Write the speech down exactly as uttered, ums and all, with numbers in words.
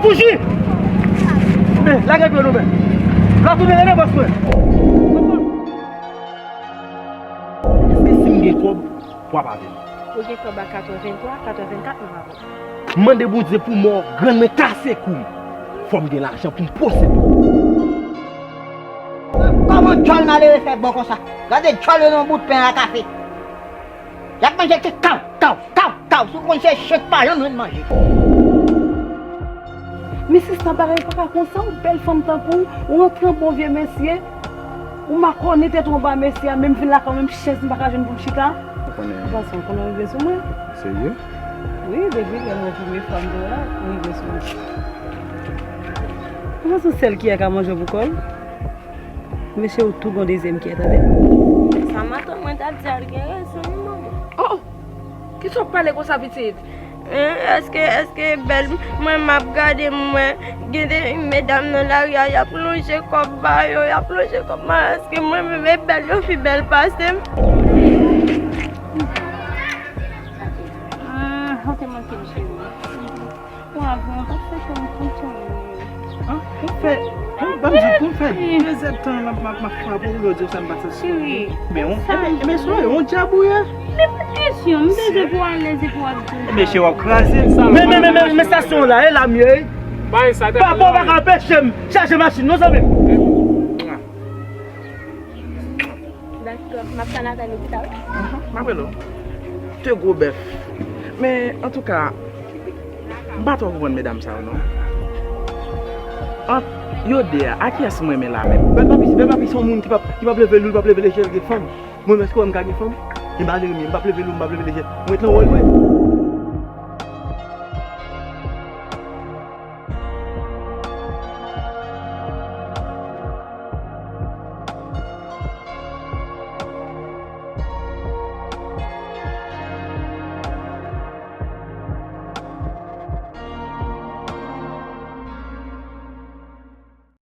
Bouji! Men, lage pye w non, men. Lè w tounen, rele bòs mwen. Èske si m gen kòb, w ap avè m? Ou gen kòb a katrevenntwa, katrevennkat, m ap avè w. M mande Bondye pou mò grann mwen kase kou m. Fò m gen lajan pou m posede w. Kòman djòl malere fè bon konsa? Gade djòl yo nan bout pen a kafe. Y ap manje ki kaw, kaw, kaw, kaw. Si w konn se chen k pa janm jwenn manje. Men sista, bagay pa ka konsa, yon bèl fanm tankou w, ou rantre an bon vye mesye, ou makònen tèt ou anba mesye a, men m vin lakay ou, menm chèz m pa ka jwenn pou m chita. Ou konnen. Gason, konnen w rive sou mwen? Serye? Wi, depi lè mwen premye fwa m te wè la, ou rive sou mwen. Ou panse w sèl ki ka manje pou kò l? Mesye, ou tou gon dezyèm kè, tande? Sa matant mwen t ap di a, l gen rezon, wi, manman. Oh! Kisa w ap pale konsa, pitit? Hein, èske, èske bèl mwen m ap gade, m wè gen de medam nan lari a, y ap lonje kòb ba yo, y ap lonje kòb ba yo, èske mwen menm e bèl yo pi bèl pase m? Ah, ou te manke m, cheri. Wa bon, pa fè kòm kontan. An, pou fè, pou, ban m di, pou fè de zèdtan m ap, m ap, m ap frape w, yo di w sa m pa santi. Cheri, men on, sa e men, e men, sou yon djab ou ye. Men pa kesyon, m bezwen pou alèz epi w ap di. E men, cheri, w ap kraze m sa. Men, men, men, men, men, stasyon la, e la m ye. Papa, w pa ka anpeche m chaje machin, non, zanmi m. Dakò, m ap tann avè l lopital. Mhm, m ap rele w. De gwo bèf. Men, antouka, m pa twò konprann medam sa yo, non. Ant yo de a, a kiyès m renmen la menm? Bèl Papi, Bèl Papi se yon moun ki p ap, ki p ap leve lou l, p ap leve lejè l, gen fanm. Mwen menm, èske w wè m ka gen fanm? E malere m ye, m p ap leve lou l, m p ap leve lejè. Mwen ret nan wòl mwen.